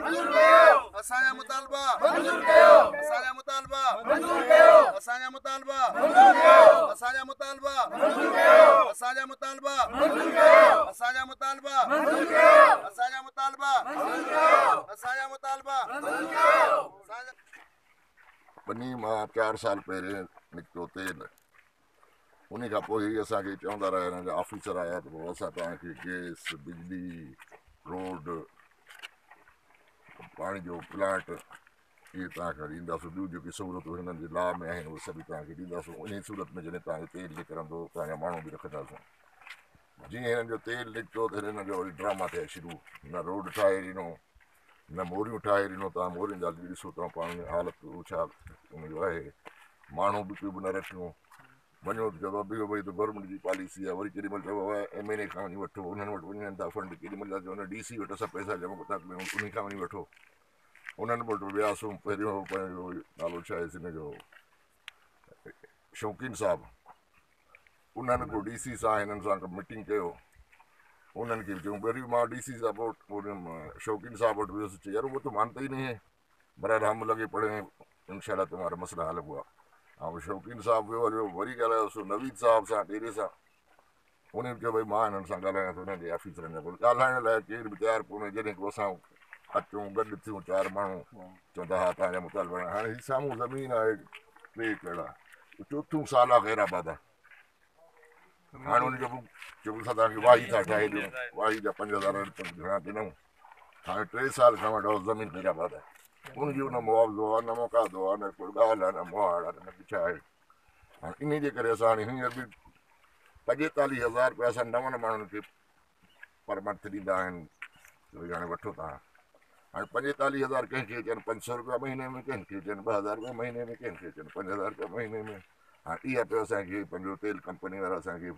मंजूर कयो। असांजा मुतालबा मंजूर कयो। असांजा मुतालबा मंजूर कयो। असांजा मुतालबा मंजूर कयो। असांजा मुतालबा मंजूर कयो। असांजा मुतालबा मंजूर कयो। असांजा मुतालबा मंजूर कयो। असांजा मुतालबा मंजूर कयो। असांजा मुतालबा मंजूर कयो। ॿनी मां 4 साल पहिरियों निकितो तेल, उन खां पोइ असांखे चवंदा रहिया, हिननि जा ऑफिसर आया त पोइ असां तव्हांखे गैस, बिजली, रोड, पाणी जो प्लांट इहे तव्हांखे ॾींदासीं। ॿियूं जेके सहूलियतूं हिननि जे लॉ में आहिनि उहे सभु तव्हांखे ॾींदासीं। इन सूरत में जॾहिं तव्हांजो तेल निकिरंदो तव्हांजा माण्हू बि रखंदासीं। जीअं हिननि जो तेल निकितो त हिननि जो वरी ड्रामा थिया शुरू। न रोड ठाहे ॾिनो, न मोरियूं ठाहे ॾिनो। तव्हां मोरियुनि जा ॾिसो, तव्हां पाण में हालत छा उनजो आहे। माण्हू बि बि न रखियो। वञो त चवंदो आहे भई त गवर्नमेंट जी पॉलिसी आहे। वरी केॾी महिल चइबो आहे एम एन ए खां वञी वठो, उन्हनि वटि वञनि था फंड। केॾी महिल था चवनि डी सी वटि असां पैसा जमा था कयूं, उन खां वञी वठो। उन्हनि वटि वियासीं। पहिरियों पंहिंजो नालो छा आहे हिन जो, शौक़ीन साहिबु, उन्हनि को डी सी सां हिननि सां मीटिंग कयो। उन्हनि खे चयूं, वरी मां डी सी साहब वटि, शौक़ीन साहब वटि वियुसि। चई यार वो तो मानता ही नहीं है, बहरहाल हम लगे पड़े हैं, इंशाअल्लाह तुम्हारा मसला हल हुआ। ऐं शौक़ीन साहिबु वियो हलियो, वरी ॻाल्हायोसीं नवीद साहिबु सां, डेरे सां। उन चयो भई मां हिननि सां ॻाल्हायां थो, हुननि जे ऑफिसरनि सां। ॻाल्हाइण लाइ केरु बि तयारु कोन्हे। जॾहिं को असां अचूं, गॾु थियूं 4 माण्हू, चवंदा हा तव्हांजा मुतालबा। हाणे हीअ साम्हूं ज़मीन आहे 3 एकड़ आहे, चोथों साल आहे ग़ैराबाद आहे। हाणे हुनजो चयो असां तव्हांखे वाही था ठाहे ॾियूं, वाही जा 5000 घणा ॾिनऊं। हाणे 3 साल खां वठि ज़मीन ग़ैराबाद आहे। उनजो न मुआवज़ो आहे, न मुकादो आहे, न को ॻाल्हि आहे, न मुहाड़ आहे, न छा आहे। हाणे इन जे करे असां हाणे हींअर बि 45,000 रुपया असां 9 माण्हुनि खे पर मंथ ॾींदा आहिनि। भई हाणे वठो तव्हां। हाणे 45,000 कंहिंखे अचनि 500 रुपया महीने में, कंहिंखे अचनि 2000 रुपया महीने में, कंहिंखे अचनि 5000 रुपया महीने में। हाणे इहा पियो असांखे पंहिंजो तेल कंपनी वारा असांखे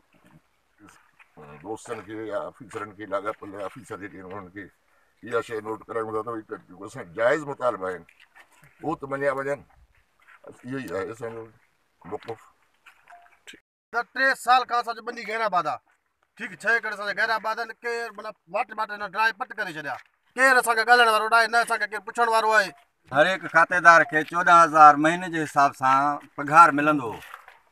दोस्तनि खे या ऑफिसरनि खे, लाॻापियल ऑफिसर जेके आहिनि उन्हनि खे इहा शइ नोट करायूं था त भई असां जाइज़ मुतालबा आहिनि, उहो त मञिया वञनि। इहो ई आहे असांजो मौक़िफ़। 3 साल खां असांजो ॿनी ग़ैराबाद आहे, ठीकु, 6 एकड़ असांजा ग़ैराबाद आहिनि। केरु माना वाट वाट हिन ड्राए पट करे छॾिया, केरु असांखे ॻाल्हाइण वारो न आहे, न असांखे केरु पुछण वारो आहे। हर हिकु खातेदार खे 14,000 महीने जे हिसाब सां पघार मिलंदो हो,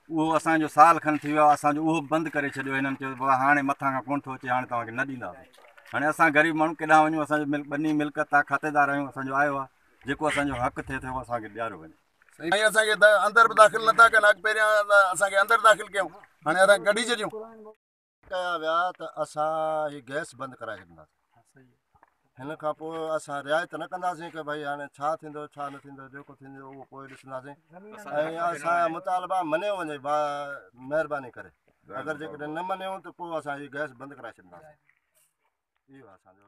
उहो असांजो साल खनि थी वियो आहे, असांजो उहो बंदि करे छॾियो। हिननि चयो बाबा हाणे मथां खां कोन थो अचे, हाणे तव्हांखे न ॾींदासीं। हाणे असां ग़रीब माण्हू केॾां वञूं? असांजो ॿनी मिल्कत आहे, खातेदार आहियूं, असांजो आयो आहे, जेको असांजो हक़ थिए थो असांखे ॾियारियो वञे। साईं असांखे अंदरि बि दाख़िल नथा कनि। अॻु पहिरियां असांखे अंदरि दाख़िल कयूं, हाणे असांखे कढी छॾियूं। कया विया त असां हीअ गैस बंदि कराए छॾींदासीं। हिन खां पोइ असां रिआयत न कंदासीं की भई हाणे छा थींदो छा न थींदो, जेको थींदो उहो पोइ ॾिसंदासीं। ऐं असांजा मुतालबा मञियो वञे महिरबानी करे। अगरि जेकॾहिं न मञियो त पोइ असां हीअ गैस बंदि कराए छॾींदासीं। इहो असांजो।